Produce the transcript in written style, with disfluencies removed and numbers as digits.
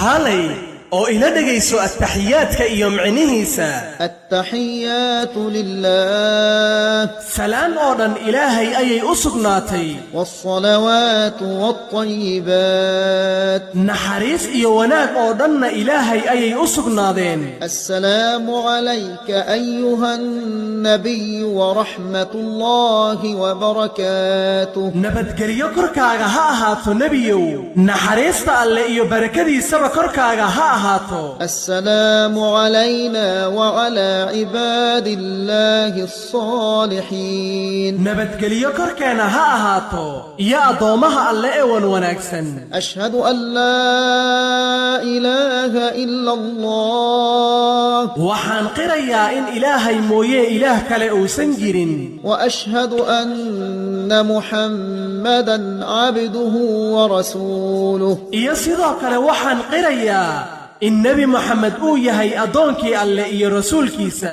Kaalay oo ila dhegayso ataxiyaadka iyo micnihiisa. التحيات لله. Salaan oo dhan Ilaahay ayay u sugnaatay. والصلوات والطيبات. Naxariis iyo wanaag oo dhanna Ilaahay ayay u sugnaadeen. السلام عليك أيها النبي ورحمة الله وبركاته. Nabadgelyo korkaaga ha ahaato, nebiyow, naxariista Alle iyo barakadiisaba korkaaga ha ahaato. السلام علينا وعلى عباد الله الصالحين. Nabadgelyo korkeenna ha ahaato iyo addoommaha Alle ee wan wanaagsan. أشهد أن لا إله إلا الله. Waxaan qirayaa in Ilaahay mooyee ilaah kale uusan jirin. وأشهد أن محمدا عبده ورسوله. Iyo sidoo kale waxaan qirayaa in Nebi Moxamed uu yahay addoonkii Alle iyo rasuulkiisa.